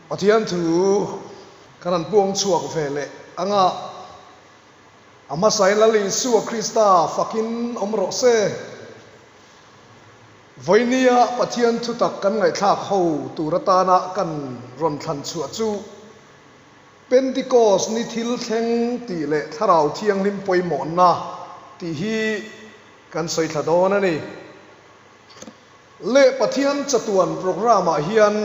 Pathian thu kan han puang chhuak ve leh ang a, a hmasain Lal Isua Krista fakin awm rawh se. Vawinia Pathian thutak kan ngaihthlak ho tur atana kan rawn thlan chhuah chu Pentikos ni thil thleng tih leh Thlarau Thianghlim pawimawhna tih hi kan sawi thla dawn a ni. Leh Pathian chatuan programme-ah hian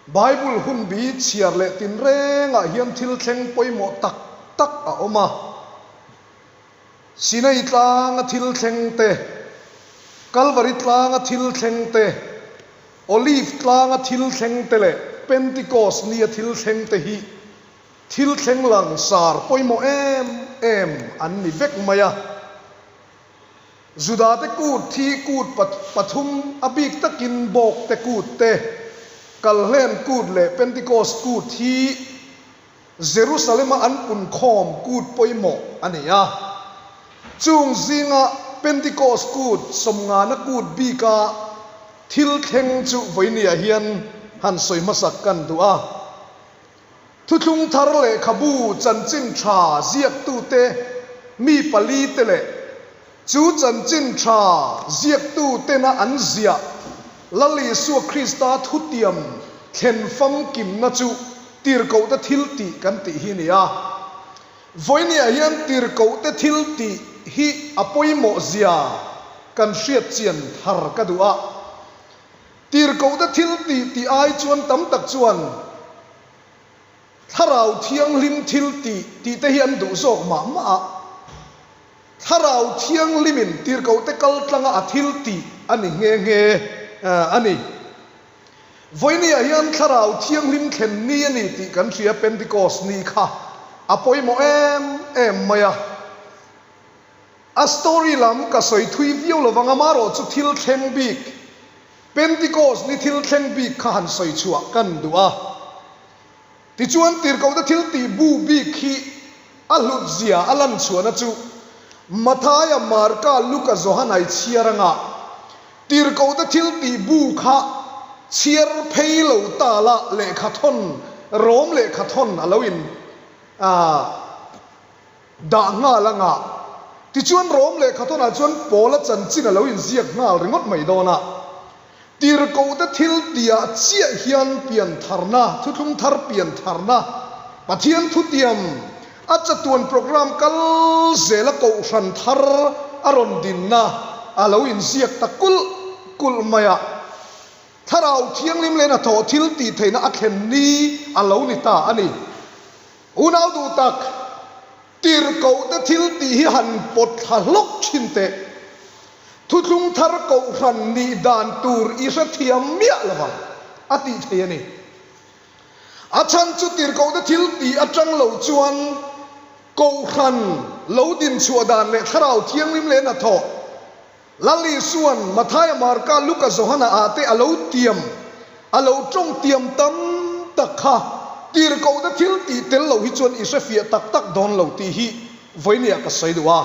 Bible hunbi chhiar leh tinrengah hian thil thleng pawimawh tak tak a awm a. Sinai tlanga thil thleng te, Kalvari tlanga thil thleng te, Olive tlanga thil thleng te leh Pentikos nia thil thleng te hi thil thleng langsar pawimawh em em an ni vek mai a. Judate kut thi kut pathum a bik takin Bawkte kut te, Kalhlen kut leh Pentikos kut hi Jerusalem-a an punkhawm kut pawimawh a ni a. Chung zinga Pentikos kut sawmngana kut bika thil thleng chu vawinia hian han sawi hmasak kan duh a. Thuthlung thar lehkhabu chanchin tha ziaktute mi palite leh chu chanchin tha ziaktutena an ziah Lal Isua Krista thutiam thlen famkimna chu tirhkohte thiltih kan tih hi a ni a. Vawinia hian tirhkohte thiltih hi a pawimawh zia kan hriat chian thar ka duh a. Tirhkohte thil tih tih ai chuan tam tak chuan Thlarau Thianghlim thil tih tih te hi an duh zawk mah mah a. Thlarau Thianghlimin tirhkohte kal tlanga a thil tih a ni nghe nghe a ni. Vawinia hian Thlarau Thianghlim thlen ni a ni tih kan hria Pentecost ni kha a pawimawh em em mai a. A story lam ka sawi thui viau lo vang amarawh chu thil thleng bik, Pentecost ni thil thleng bik kha han sawi chhuah kan duh a. Tichuan tirhkohte thil tih bu bik hi a hlut zia a lan chhuahna chu Mathaia, Marka, Luka, Johana i chhiar anga tirhkohte thil tih bu kha chhiar phei lo ta la lehkha thawn, Rom lehkha thawn a lo in a. Dah nghal a ngah. Tichuan Rom lehkha thawnah chuan Paula chanchin a lo inziak nghal ringawt mai dawn a. Tirhkohte thil tiah chiah hian piantharna, thuthlung thar piantharna, Pathian thutiam, a chatuan programme kal zela kohhran thar a rawn dinna a lo inziak ta kulh kulh mai a. Thlarau Thianghlim leh hnathawh thil tih theihna a thlen ni a lo ni ta a ni. Unau duh tak, tirhkohte thil tih hi han pawt thla hlawk thin teh. Thuthlung thar kohhran nih dan tur i hrethiam miah lo vang, a tih thei a ni. A chhan chu tirhkohte thil tih atang lo chuan kohhran lo dinchhuah dan leh Thlarau Thianghlim leh hnathawh, Lal Isua'n Mathaia, Marka, Luka, Johana ah te a lo tiam, a lo tawng tiam tam tak kha tirhkohna thil tih tel lo hi chuan i hrefiah tak tak dawn lo tih hi vawinia ka sawi duh a.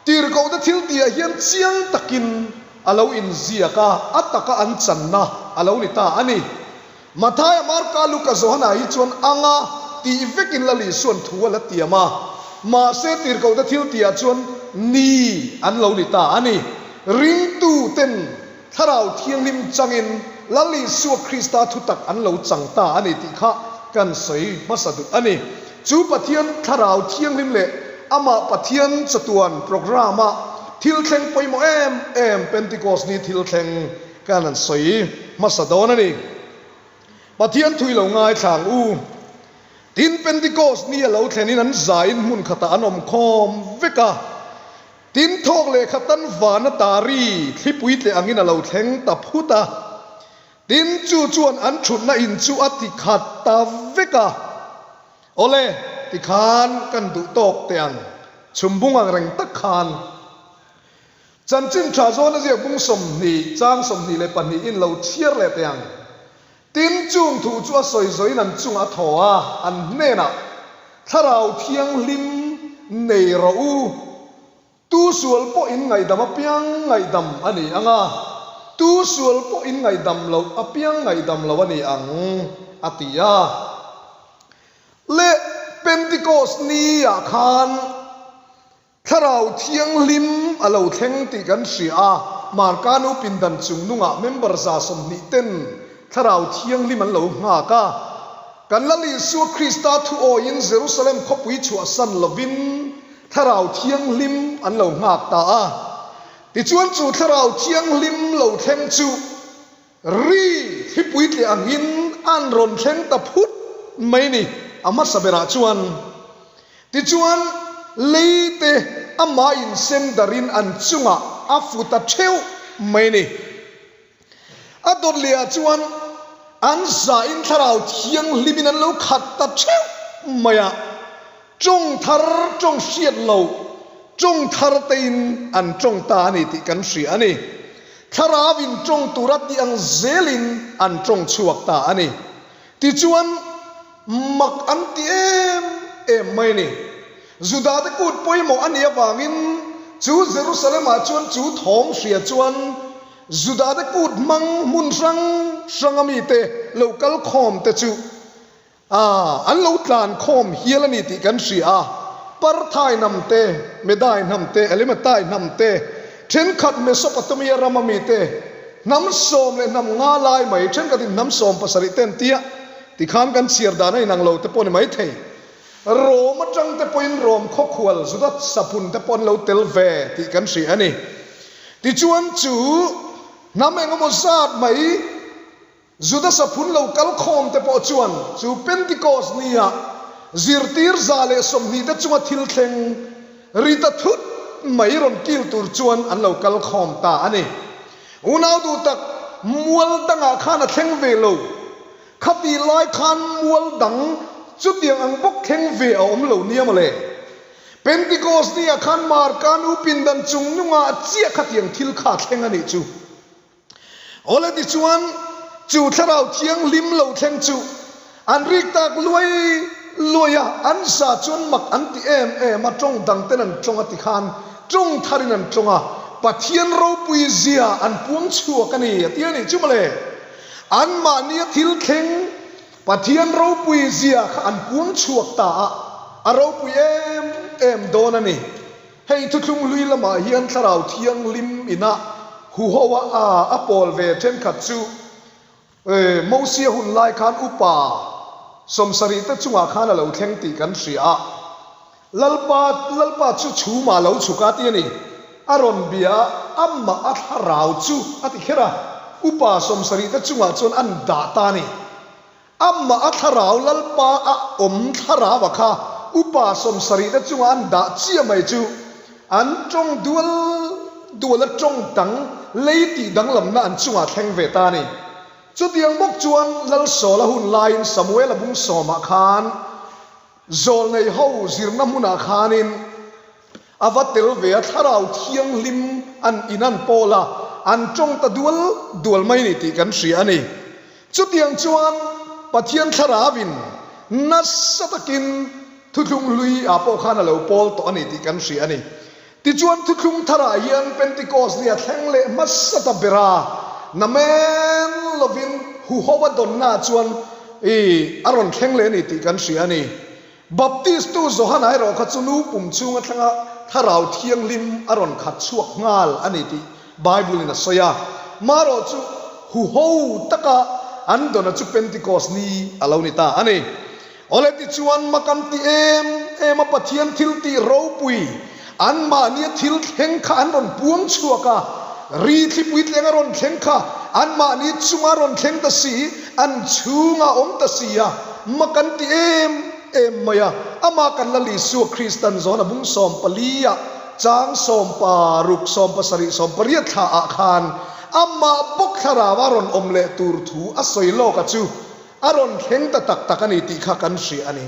Tirhkohna thil tihah hian chiang takin a lo inziak a, a taka an channa a lo ni ta a ni. Mathaia, Marka, Luka, Johana hi chuan anga tih vekin Lal Isua'n thu a la tiam a, mahse tirhkohte thil tihah chuan ni an lo ni ta a ni. Ringtuten Thlarau Thianghlim changin Lal Isua Krista thutak an lo chang ta a ni tih kha kan sawi hmasa duh a ni. Chu Pathian Thlarau Thianghlim leh amah Pathian chatuan programme-a thil thleng pawimawh em em Pentecost ni thil thleng Kan an sawi hmasa dawn a ni. Pathian thui lo ngaithla ang u. Tin, Pentecost ni a lo thlenin an zaiin hmun khatah an awm khawm vek a. Tin, thawk leh khatan vana tari thlipui tleh angin a lo thleng ta phut a. Tin, chu chuan an thutna in chu a ti khat ta vek a. Awle, tikhan kan duh tawk teh ang. Chhumbung ang reng tak khan. Chanchin tha zawn a ziak bung 20, chang 22 in lo chhiar leh teh ang. Tin, chung thu chu a sawi zawin an chungah a thaw a, an hnenah, Thlarau Thianghlim nei rawh u, tu sual pawh in ngaihdam apiang ngaihdam a ni ang a, Tu sual pawh in ngaihdam loh apiang ngaihdam lo a ni ang, a ti a. Leh Pentikos ni ah khan Thlarau Thianghlim a lo thleng tih kan hria a, Marka nu pindan chung nungah member 120 ten Thlarau Thianghlim an lo nghak a. Kan Lal Isua Krista thu awiin Jerusalem khawpui chhuahsan lovin Thlarau Thianghlim an lo nghak ta a. Tichuan chu Thlarau Thianghlim lo thleng chu Ri thlipui tleh angin an rawn thleng ta phut mai ni a hmasa berah chuan. Tichuan lei te amah insem darin an chungah a fu ta theuh mai ni. A dawt lehah chuan an zain Thlarau Thianghlimin an lo khat ta theuh mai a. Tawng thar tawng hriat lo, tawng thar tein an tawng ta a ni tih kan hria a ni. Thlarau in tawng tura tih ang zelin an tawng chhuak ta a ni. Tichuan, mak an ti em em mai a ni. Judate kut pawimawh a nih avangin chu Jerusalem-ah chuan chu thawm hria chuan Judate kut hmang hmun hrang hranga mite lo kal khawm te chu A, an lo tlan khawm hial a ni tih kan hria a, Parthai hnam te, Medai hnam te, Elimatai hnam te, thenkhat Mesopotamia rama mi te, hnam sawm leh hnam nga lai mai, thenkhatin hnam 17 te an ti a, tikhan kan chhiar dan a inang lo te pawh a ni maithei. Rom atang te pawhin Rom khawkhual Juda saphun te pawh an lo tel ve tih kan hria a ni. Tichuan chu hnam engemaw zat mai, Juda saphun lo kal khawm te pawh chuan chu Pentikos nia zirtir 120 te chunga thil thleng ri ta thut mai rawn kil tur chuan an lo kal khawm ta a ni. Unau duh tak, mual dangah khan a thleng ve lo. Khati lai khan mual dang chutiang ang bawk thleng ve a awm lo nia mawle. Pentikos nia khan Marka nu pindan chung nungah chiah khatiang thil kha a thleng a nih chu. Awle tichuan chu Thlarau Thianghlim lo thleng chu an rik tak luai luai a, an sa chuan mak an ti em em a, tawng dang ten an tawng a ti khan tawng tharin an tawng a, Pathian ropui zia an puang chhuak a ni a ti a nih chu mawle. Anmahnia thil thleng Pathian ropui zia kha an puang chhuak ta a, a ropui em em dawn a ni. Hei thuthlung hlui lamah hian Thlarau Thianghlim ina huho a a pawl ve thenkhat chu Mosia hun lai khan upa 70 te chungah khan a lo thleng tih kan hria a. Lalpa Lalpa chu chhumah a lo chhuk a ti a ni. A rawn bia a, amah a thlarau chu a ti kher a, upa 70 te chungah chuan an dah ta a ni. Amah a thlarau Lalpa a awm thlarau a kha upa 70 te chunga an dah chiah mai chu an tawng dual dual a tawng dang lei tih danglamna an chungah thleng ve ta a ni. Chutiang bawk chuan Lalsawla hun laiin Samuela bung sawmah khan Zawlnei ho zirna hmunah khanin a va tel ve a, Thlarau Thianghlim an in an pawl a, an tawng ta dual dual mai ni tih kan hria a ni. Chutiang chuan Pathian Thlarauin nasa takin thuthlung hlui ah pawh khan a lo pawl tawh a ni tih kan hria a ni. Tichuan thuthlung tharah hian Pentecost ni a thleng leh hmasa ta ber a, namen lovin huho a dawnna chuan i a rawn thleng leh a ni tih kan hria a ni. Baptistu Johana erawh kha chu nu pum chhung atanga Thlarau Thianghlim a rawn khat chhuak nghal a ni tih Bible in a sawi a. Marawh chu huho taka an dawna chu Pentecost ni a lo ni ta a ni. Awle tichuan mak an ti em em a Pathian thil tih ropui anmahnia thil thleng kha an rawn puang chhuak a, ri thlipui tleng a rawn thleng kha anmahni chunga rawn thleng ta si, an chhunga awm ta si a, mak an ti em em mai a. Amah kan Lal Isua Kristan zawn a bung 14 ah chang 16, 17, 18 thla ah khan amah bawk thlarau a rawn awm leh tur thu a sawi lawk a chu a rawn thleng ta tak tak a ni tih kha kan hria a ni.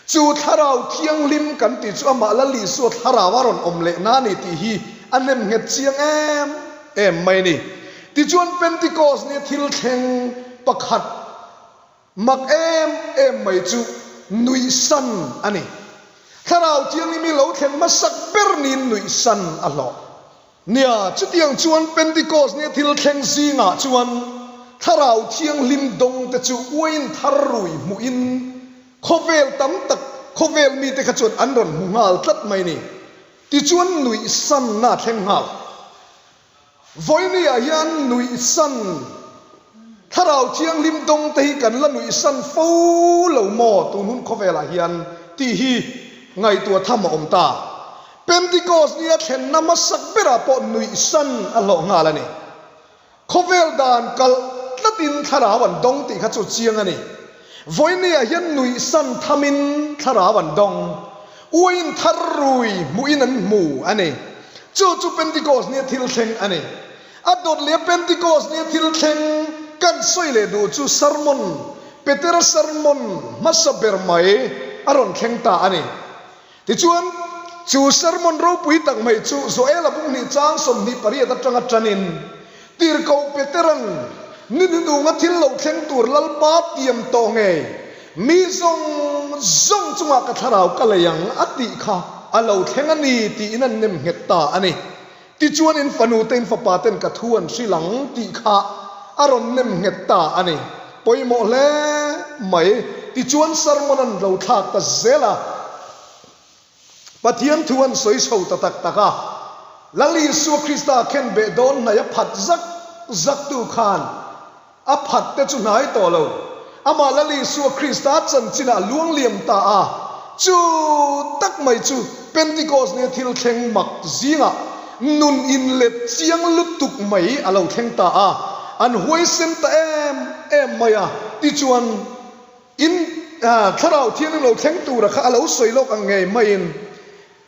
Chu Thlarau Thianghlim kan tih chu amah Lal Isua Thlarau a rawn awm leh na a ni tih hi a nem nghet chiang em em mai a ni. Tichuan Pentecost nia thil thleng pakhat mak em em mai chu nuihsan a ni. Thlarau Thianghlim hi lo thlen hmasak ber niin nuihsan a hlawh. Nia, chutiang chuan Pentecost nia thil thleng zingah chuan Thlarau Thianghlim dawngte chu uain thar rui hmuhin khawvel tam tak khawvel mite kha chuan an rawn hmu nghal tlat mai ni. Tichuan nuihsanna a thleng nghal. Vawinia hian nuihsan Thlarau Thianghlim dawngte hi kan la nuihsan fo lo maw tun hun khawvelah hian tih hi ngaihtuah tham a awm ta. Pentecost nia thlenna hmasak berah pawh nuihsan a hlawh nghal a ni. Khawvel dan kalh tlatin thlarau an dawng tih kha chu chiang a ni. Vawinia hian nuihsan thamin thlarau an dawng. Uain thar rui hmuhin an hmu a ni. Chu chu Pentecost nia thil thleng a ni. A dawt leh Pentecost nia thil thleng kan sawi leh duh chu sermon, Petera sermon hmasa ber mai a rawn thleng ta a ni. Tichuan, chu sermon ropui tak mai chu Joela bunghnih chang 28 atanga tanin, Tirhkoh Petera'n ni hnununga thil lo thleng tur Lalpa tiam tawh ngei, mi zawng zawng chungah ka thlarau ka lei ang a tih kha a lo thleng a ni tiin an nem nghet ta a ni. Tichuan in fanu te in fapa ten ka thu an hrilh ang tih kha a rawn nem nghet ta a ni. Pawimawh hle mai. Tichuan sermon an lo thlak ta zel a. Pathian thu an sawi chho ta tak tak a. Lal Isua Krista khen beh dawn hnaih a phat zak zak tu khan A phat te chu hnai tawh lo. Amah Lal Isua Krista chanchinah a luang liam ta a. Chu tak mai chu Pentecost nia thil thleng mak zingah nun inlet chiang lutuk mai a lo thleng ta a. An huaisen ta em em mai a. Tichuan, in Thlarau Thianghlim lo thleng tura kha a lo sawi lawk ang ngei maiin,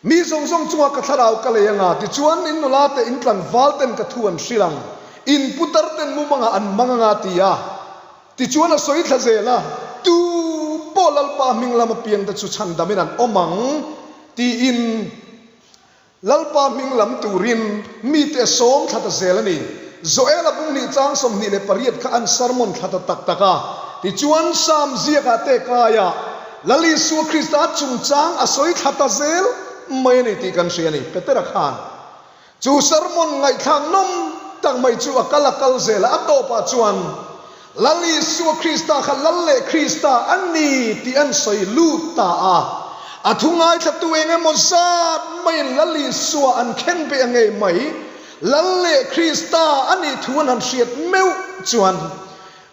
Mi zawng zawng chungah ka thlarau ka lei anga, tichuan in nula te, in tlangval ten ka thu an hrilh ang, in putar ten mumangah an mang anga ti a. Tichuan a sawi thla zel a, Tu pawh Lalpa hming lam apiang te chu chhandamin an awm ang, tiin. Lalpa hming lam turin mite a sawm thla ta zel a ni. Joela bunghnih chang 28 kha an sermon thla ta tak tak a. Tichuan Sam ziakah te kaiah Lal Isua Krista chungchang a sawi thla ta zel mai a ni tih kan hria a ni. Petera khan chu sermon ngaihthlak nawm tak mai chu a kal a kal zel a, a tawpah chuan Lal Isua Krista kha Lal leh Krista a ni tih an sawi lut ta a. A thu ngaithlatu eng emaw zat maiin Lal Isua an khen beh a ngei mai. Lal leh Krista a nih thu an han hriat meuh chuan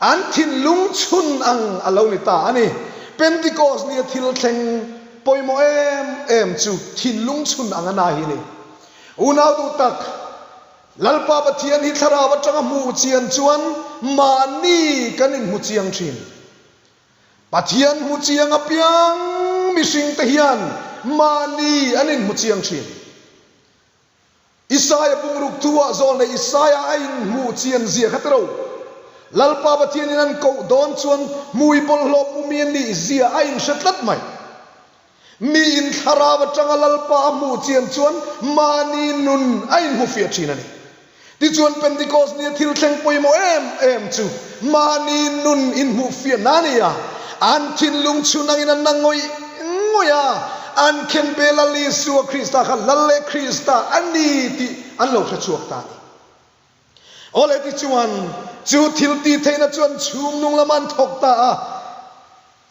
An thinlung chhun ang a lo ni ta a ni. Pentecost nia thil thleng pawimawh em em chu thinlung chhun ang a na hi a ni. Unau duh tak, Lalpa Pathian hi thlarau atanga hmuh chian chuan mahni kan inhmu chiang thin. Pathian hmu chiang apiang mihringte hian mahni an inhmu chiang thin. Isaia bungruk thu-ah zawlnei Isaia a inhmuh chian zia kha tiro. Lalpa Pathianin an koh dawn chuan hmui bawlhhlawh pumi a nih zia a inhre tlat mai. Miin thlarau atanga Lalpa a hmuh chian chuan mahni nun a inhmu fiah thin a ni. Tichuan Pentecost nia thil thleng pawimawh em em chu mahni nun inhmuh fiahna a ni a, an thinlung chhun angin an na ngawih ngawih a, an khen be Lal Isua Krista kha Lal leh Krista a ni tih an lo hre chhuak ta a ni. Awle tichuan chu thil tih theihna chuan chhung nung lamah an thawk ta a,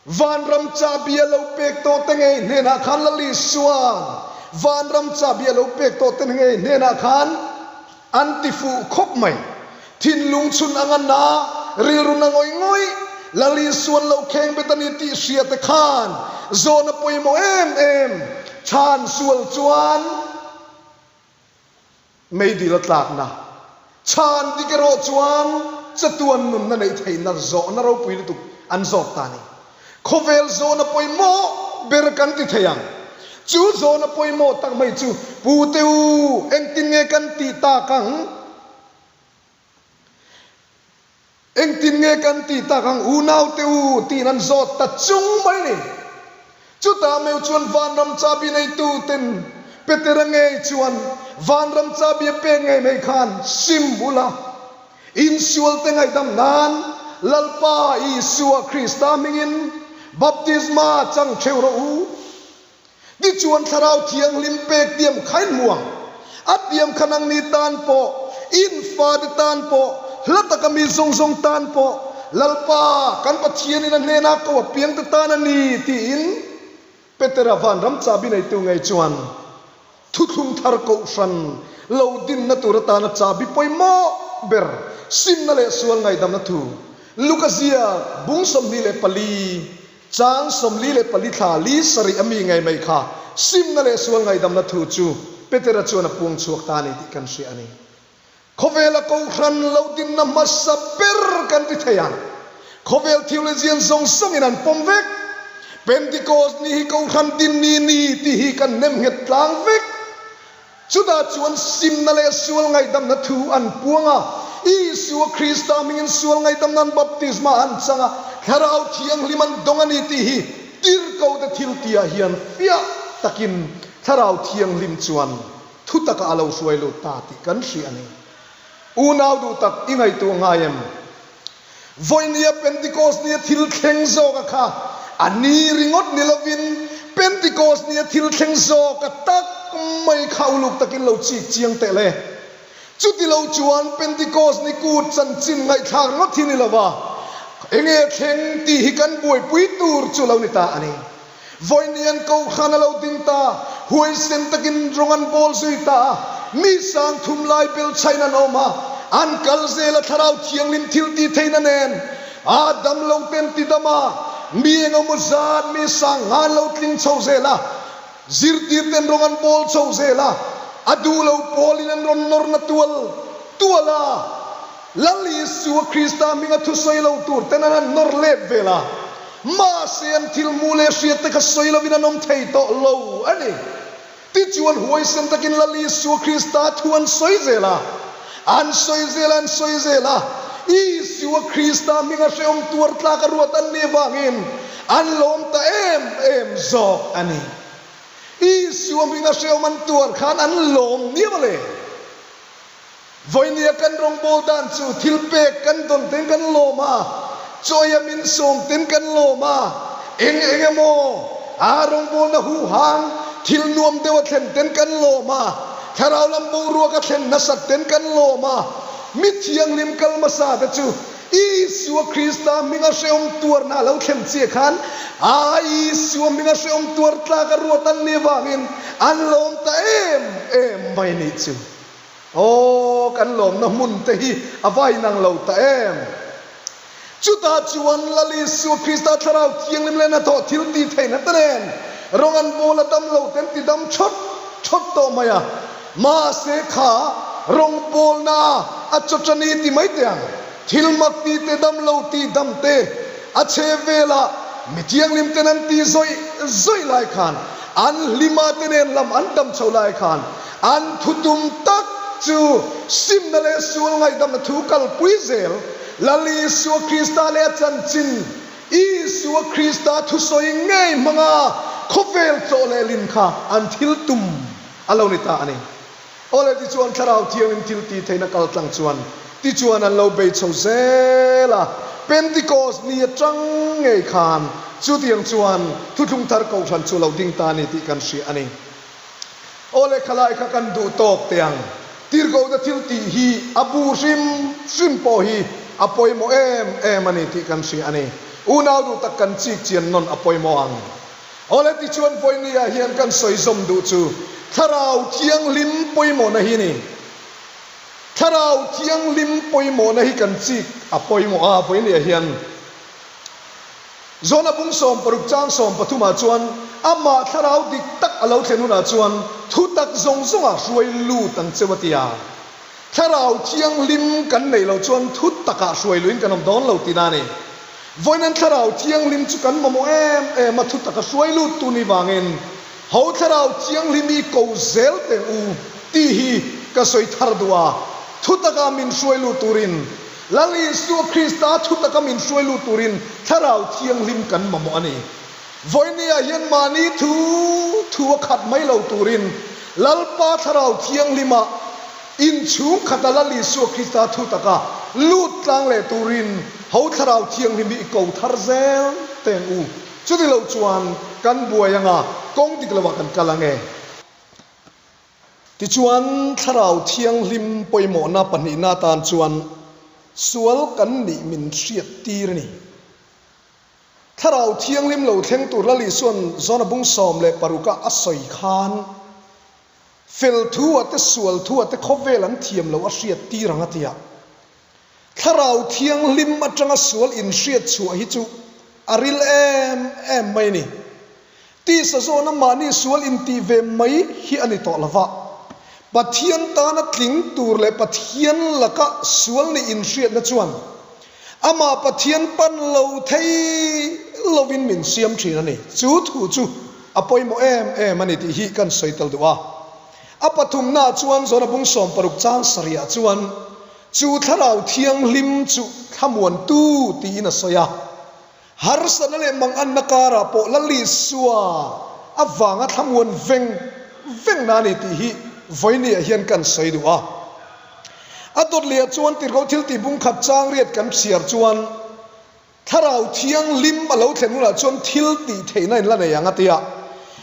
Vanram chahbi a lo pek tawh te ngei hnenah khan Lal Isua'n Vanram chahbi a lo pek tawh te ngei hnenah khan an ti fuh khawp mai. Thinlung chhun anga na, rilru na ngawih ngawih, Lal Isua'n lo kheng bet a ni tih hria te khan zawhna pawimawh em em chhan sual chuan, Meidil a tlakna chhan dik erawh chuan chatuan nunna neih theihna zawhna ropui lutuk an zawk ta a ni. Khawvel zawhna pawimawh ber kan ti thei ang. Chu zawhna pawimawh tak mai chu Pu te u, engtin nge kan tih tak ang? Engtin nge kan tih tak ang unau te u tiin an zawt ta chung mai ni. Chutah meu chuan vanram chabi neitu ten Petera ngei chuan vanram chabi a pek ngei mai khan sim ula, insual te ngaihdam nan Lalpa Isua Krista hmingin baptisma chang theu rawh u. Tichuan Thlarau Thianghlim pek diam kha in hmu ang. A tiam kha nangni tan pawh, in fate tan pawh, hla taka mi zawng zawng tan pawh, Lalpa kan Pathianin a hnenah ko a piangte tan a ni, tiin Petera vanram chahbi neitu ngei chuan thuthlung thar kohhran lo dinna tur atana chahbi pawimawh ber simna leh sual ngaihdamna thu Luka ziak bung 24 Chang 44 thla li sarih a mi ngei mai kha simna leh sual ngaihdamna thu chu Petera chuan a puang chhuak ta a ni tih kan hria a ni. Khawvela kohhran lo dinna hmasa ber kan ti thei ang. Khawvel theologian zawng zawngin an pawm vek. Pentecost ni hi kohhran din ni ni tih hi kan nem nghet tlang vek. Chutah chuan simna leh sual ngaihdamna thu an puang a, Isua Krista hmingin sual ngaihdamna an baptisma an chang a, Thlarau Thianghlim an dawng a ni tih hi tirhkohte thil tihah hian fiah takin Thlarau Thianghlim chuan thu takah a lo hruai lut ta tih kan hria a ni. Unau duh tak i ngaihtuah ngai em? Vawinia Pentecost nia thil thleng zawka kha a ni ringawt ni lovin Pentecost nia thil thleng zawka tak mai kha uluk takin lo chik chiang teh le. Chuti lo chuan Pentecost ni kut chanchin ngaihthlak ringawt hi ni lova enge thleng tih hi kan buaipui tur chu lo ni ta a ni. Vawiin Kohhran a lo ding ta, huaisen takin rawng an bawl zui ta a, mi sang thum lai bel chhain an awm a, an kal zel a Thlarau Thianghlim thil tih theihna nen a dam lo ten ti dam a, mi engemaw zat mi sang nga an lo tling chho zel a, zirtir ten rawng an bawl chho zel a, a duh lo pawlin an rawn nawr na tual tual a. Lal Isua Krista hminga thusawi lo tur ten an han nawr let vel a, mahse an thil hmuh leh hriat te kha sawi lovin an awm thei tawh lo a ni. Tichuan huaisen takin Lal Isua Krista thu an sawi zel a, an sawi zel a, an sawi zel a, Isua Krista hminga hrehawm tuar tlak a ruat an nih avangin an lawm ta em em zawk a ni. Isua hminga hrehawm an tuar khan an lawm niau a le. Vawinia kan rawngbâwl dan chu thil pek kan dawn ten kan lawm a, chawi a min sawm ten kan lawm a, eng eng emaw a rawngbâwlna huhang thil nuam deuh a thlen ten kan lawm a, thlarau lam boruak a thlen nasat ten kan lawm a. Mi thianghlim kal hmasa te chu Isua Krista hminga hrehawm tuarna a lo thlen chiah khan a Isua hminga hrehawm tuar tlak a ruat an nih avangin an lawm ta em em mai nih chu. Aw, kan lawmna hmun te hi a va inang lo ta em! Chutah chuan Lal Isua Krista Thlarau Thianghlim leh hnathawh thil tih theihna te nen rawng an bawl a dam lo ten ti dam thawt thawt tawh mai a. Mahse kha rawngbawlna a chawchani ti mai teh ang. Thil mak ti te dam lo tih dam te a chhe velah mi thianghlim ten an tih zawih zawih lai khan an hlima te nen lam an dam chho lai khan an thutum tak chu simna leh sual ngaihdamna thu kalpui zel Lal Isua Krista leh a chanchin Isua Krista thusawi ngei hmanga khawvel tlawh leh lin kha an thil tum a lo ni ta a ni. Awle tichuan Thlarau Thiangin thil tih theihna kal tlang chuan tichuan an lo bei chho zel a, Pentecost ni atang ngei khan chutiang chuan Thuthlung Thar Kohhran chu lo ding ta a ni tih kan hria a ni. Awle khalai kha kan duh tawk teh ang, tirhkohna thil tih hi a bu hrim hrim pawh hi a pawimawh em em a ni tih kan hria a ni. Unau duh tak kan chik chian nawn a pawimawh ang. Awle tichuan Vawinia hian kan sawi zawm duh chu Thlarau Thianghlim pawimawhna hi ni. Thlarau Thianghlim pawimawhna hi kan chik a pawimawh a, Vawinia hian Jona bung 60 chang 13 ah chuan amah Thlarau dik tak a lo thlen hunah chuan thutak zawng zawngah hruai lut ang cheu a ti a. Thlarau Thianghlim kan neih loh chuan thu takah hruai luin kan awm dawn lo tihna a ni. Vawiin Thlarau Thianghlim chu kan mamawh em em a, thu taka hruai lut tu ni vangin ho Thlarau Thianghlim i ko zel teh u tih hi ka sawi thar duh a, thu taka min hruai lut turin Lal Isua Krista thu taka min hruai lut turin Thlarau Thianghlim kan mamawh a ni. Vawinia hian mahni thu thu a khat mai lo turin Lalpa Thlarau Thianghlima inchhung khata Lal Isua Krista thu taka lut tlang leh turin ho Thlarau Thianghlim hi i ko thar zel teng u. Chuti lo chuan kan buai anga kawng dik lovah kan kal ange. Tichuan, Thlarau Thianghlim pawimawhna pahnihna atan chuan sual kan nih min hriattir a ni. Thlarau Thianghlim lo thleng tur Lal Isua'n Jona bung 16 a a sawi khan, Fel thu a te sual thu a te khawvel an thiam lo a hriattir ang a ti a. Thlarau Thianghlim atanga sual inhriat chhuah hi chu a ril em em mai a ni. Tisa zawna mahni sual intih ve mai hi a ni tawh lo va. Pathian tana tling tur leh Pathian laka sual nih inhriatna chuan amah Pathian pan lo thei lovin min siam thin a ni. Chu thu chu a pawimawh em em a ni tih hi kan sawi tel duh a. A pathumnaah chuan Jona bung 60 chang sarihah chuan chu Thlarau Thianghlim chu thlamuantu tiin a sawi a. Harsatna leh manganna karah pawh Lal Isua avanga thlamuan veng vengna a ni tih hi vawinia hian kan sawi duh a. A dawt lehah chuan tirhkoh thil tih bung khat chang riat kan chhiar chuan Thlarau Thianghlim a lo thlen hunah chuan thil tih theihna in la nei ang a ti a.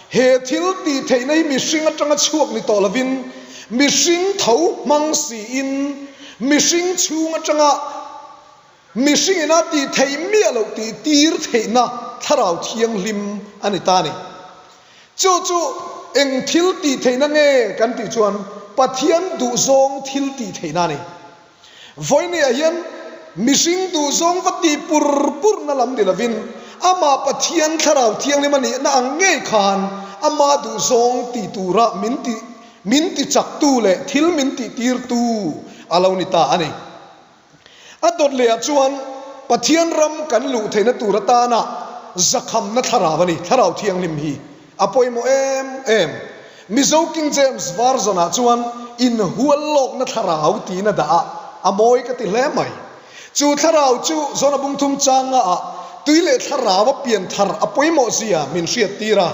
He thil tih theihna hi mihring atanga chhuak ni tawh lovin mihring tho hmang siin mihring chhung atanga Mihring ina tih theih miah loh tih tir theihna Thlarau Thianghlim a ni ta a ni. Chu chu eng thil tih theihna nge kan tih chuan Pathian duhzawng thil tih theihna a ni. Vawinia hian mihring duhzawng va tih pur purna lam ni lovin amah Pathian Thlarau Thianghlim a nihna ang ngei khan ama duhzawng ti tura min ti min ti chaktu leh thil min tih tirtu a lo ni ta a ni. A dawt lehah chuan Pathian ram kan luh theihna tur atana zakhamna thlarau a ni, Thlarau Thianghlim hi a pawimawh em em. Mizo King James Version-ah chuan inhual lawkna thlarau tiin a dah a, a mawi ka ti hle mai. Chu thlarau chu Jona bung thum changa-ah tui leh thlarau a pian thar a pawimawh zia min hriattir a,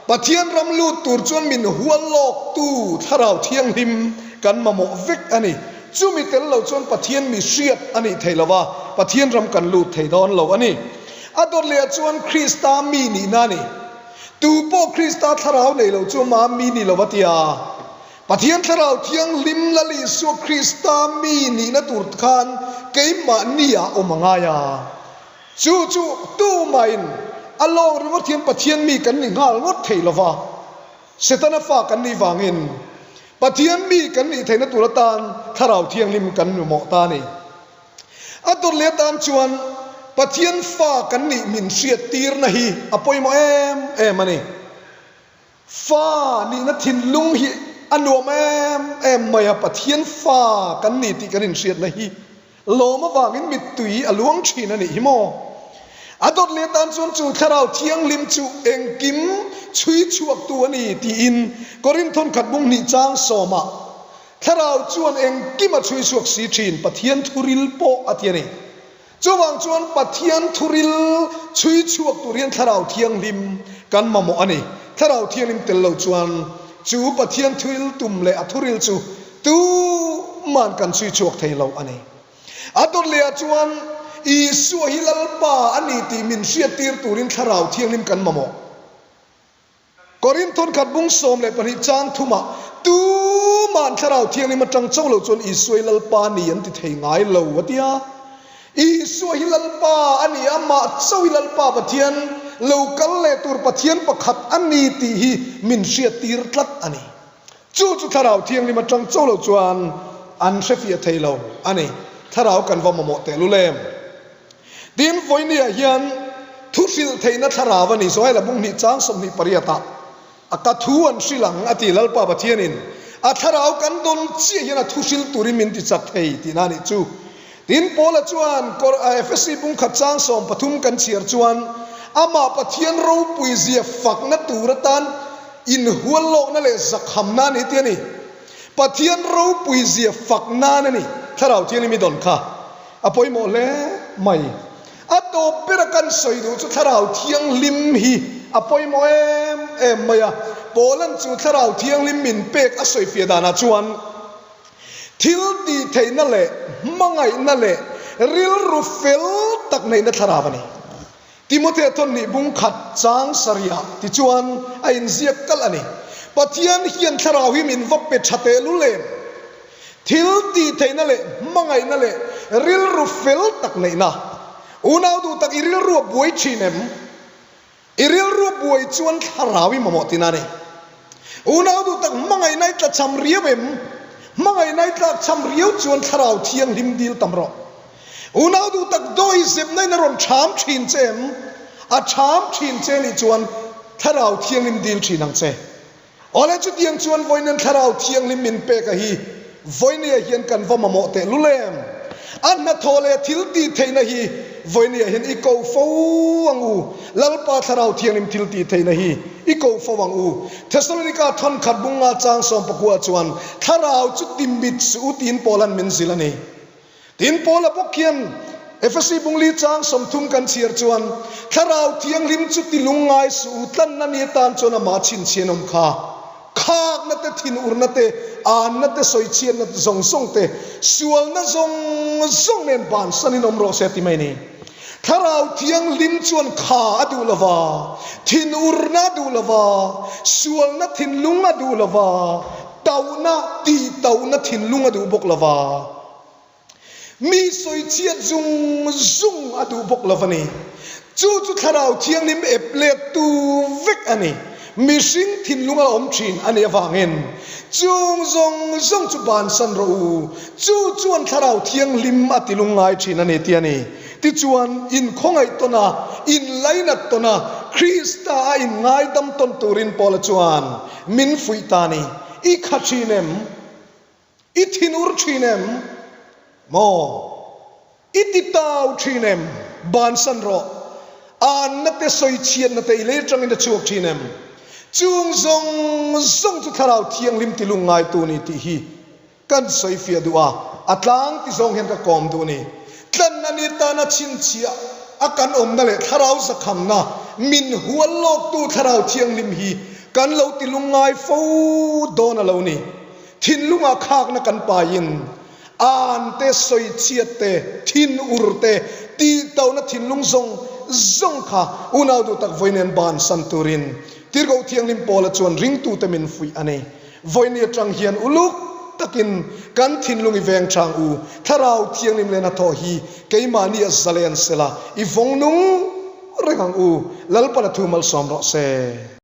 Pathian ram lut tur chuan min hual lawktu Thlarau Thianghlim kan mamawh vek a ni. Chumi tel lo chuan Pathian mi hriat a nih thei lo a, Pathian ram kan lut thei dawn lo a ni. A dawt lehah chuan Krista mi nihna a ni. Tu pawh Krista thlarau nei lo chu ama mi ni lo a ti a. Pathian Thlarau Thianghlim Lal Isua Krista mi nihna tur khan keimahni ah awm a ngai a. Chu chu tumahin a lawng ringawt hian Pathian mi kan ni nghal ngawt thei lo va. Setana fa kan nih vangin Pathian mi kan nih theihna tur atan Thlarau Thianghlim kan mamawh ta a ni. A dawt leh atan chuan Pathian fa kan nih min hriattirna hi a pawimawh em em a ni. Fa nihna thinlung hi a nuam em em mai a, Pathian fa kan ni tih kan inhriatna hi Lawm avangin mittui a luang thin a nih hi maw? A dawt leh tan chuan chu Thlarau Thianghlim chu engkim chhui chhuaktu a ni tiin Korinthon khat bung hnih chang sawmah Thlarau chuan engkim a chhui chhuak si thin, Pathian thuril pawh a ti a ni. Chuvang chuan Pathian thuril chhui chhuak tur hian Thlarau Thianghlim kan mamawh a ni. Thlarau Thianghlim tel lo chuan chu Pathian thuril tum leh a thuril chu Tuman kan chhui chhuak thei lo a ni. A dawt lehah chuan Isua hi Lalpa a ni tih min hriattir turin Thlarau Thianghlim kan mamawh. Korinth thawnkhat bung 12 chang thumah tuman Thlarau Thianghlim atang cho lo chuan Isua hi Lalpa a ni an ti thei ngai lo a ti a. Isua hi Lalpa a ni, amah chauh hi Lalpa Pathian, lo kal leh tur Pathian pakhat a ni tih hi min hriattir tlat a ni. Chu chu Thlarau Thianghlim atang cho lo chuan an hrefiah thei lo a ni. Thlarau kan va mamawh teh lul em? Tin, vawinia hian thu hrilh theihna thlarau a ni. Joela bung hnih chang 28 ah a ka thu an hrilh ang a ti. Lalpa Pathianin a thlarau kan dawn chiah hian a thu hrilh turin min ti chak thei tihna a nih chu. Tin, Paula chuan Efesi bung khat chang 13 kan chhiar chuan amah Pathian ropui zia fakna tur atan Inhual lawkna leh zakhamna a ni tih a ni. Pathian ropui zia fak nan a ni. Thlarau Thianghlim i dawn kha a pawimawh hle mai. A tawp bera kan sawi duh chu Thlarau Thianghlim hi a pawimawh em em mai a. Paula'n chu Thlarau Thianghlim min pek a sawifiah danah chuan thil tih theihna leh hmangaihna leh rilru fel tak neihna thlarau a ni. Timothea thawn nih bung khat chang sarihah tichuan a inziak kalh a ni. Pathian hian thlarau hi min va pe tha tehlul em? Thil tih theihna leh hmangaihna leh rilru fel tak neihna. Unau duh tak i rilru a buai thin em? I rilru a buai chuan thlarau i mamawh tina a ni. Unau duh tak hmangaihna i tlachham riau em? Hmangaihna i tlakchham riau chuan thlarau thianghlim dil tam rawh. Unau duh tak dawi zepna in a rawn ṭham ṭhin che em? A ṭham ṭhin che nih chuan thlarau thianghlim dil ṭhin ang che. Awle chutiang chuan vawiin thlarau thianghlim min pek a hi vawinia hian kan va mamawh teh lul em? A hnathawh leh thil tih theihna hi vawinia hian i ko fo ang u. Lalpa thlarau thianghlim thil tih theihna hi i ko fo ang u. Thesalonika thawn khat bunga chang 19 chuan thlarau chu ti mit suh u tiin Paula'n min zilh a ni. Tin, Paula bawk hian Efesi bungli chang 30 kan chhiar chuan, Thlarau Thianghlim chu ti lungngai suh u, tlanna ni atan chuan amah chhinchhian awm kha. Khakna te, thinurna te, anna te, sawichhiatna te zawng zawng te, sualna zawng zawng nen bansanin awm rawh se a ti mai a ni. Thlarau Thianghlim chuan kha a duh lo va, thinurna a duh lo va, sualna thinlung a duh lo va, Tauhna, tihtauhna thinlung a duh bawk lo va, mi sawichhiat zung zung a duh bawk lo va ni. Chu chu Thlarau Thianghlim ep lettu vek a ni. Mihring thinlung a awm thin a nih avangin chung zawng zawng chu bansan rawh u. Chu chuan Thlarau Thianghlim a tilung ngai thin a ni tih a ni. Tichuan, inkhawngaih tawn a, inlainat tawn a, Krista a inngaidam tawn turin Paula chuan Min fuih ta ni. I kha thin em? I thinur thin em? Maw? I ti tau thin em? Bansan rawh. Anna te sawichhiatna te i lei atangin a chhuak thin em? Chung zawng zawng chu Thlarau Thianghlim ti lungngai tu ni tih hi Kan sawi fiah duh a, a tlang ti zawng hian ka kawm duh a ni. Tlanna ni tana chhinchhiah a kan awmna leh thlarau zakhamna min hual lawktu thlarau thianghlim hi kan lo ti lungngai fo dawn a lo ni. Thinlungah khakna kan paiin an te sawichhiat te, thinur te, tihtauhna thinlung zawng zawng kha unau duh tak vawi nen bansan turin Tirhkoh Thianghlim Paula chuan ringtute min fuih a ni. Vawiin atang hian uluk takin kan thinlung i veng chang u, Thlarau Thianghlim leh hnathawh hi keimahni a zalen sela i vawng nung reng ang u, Lalpan a thu malsawm rawh se.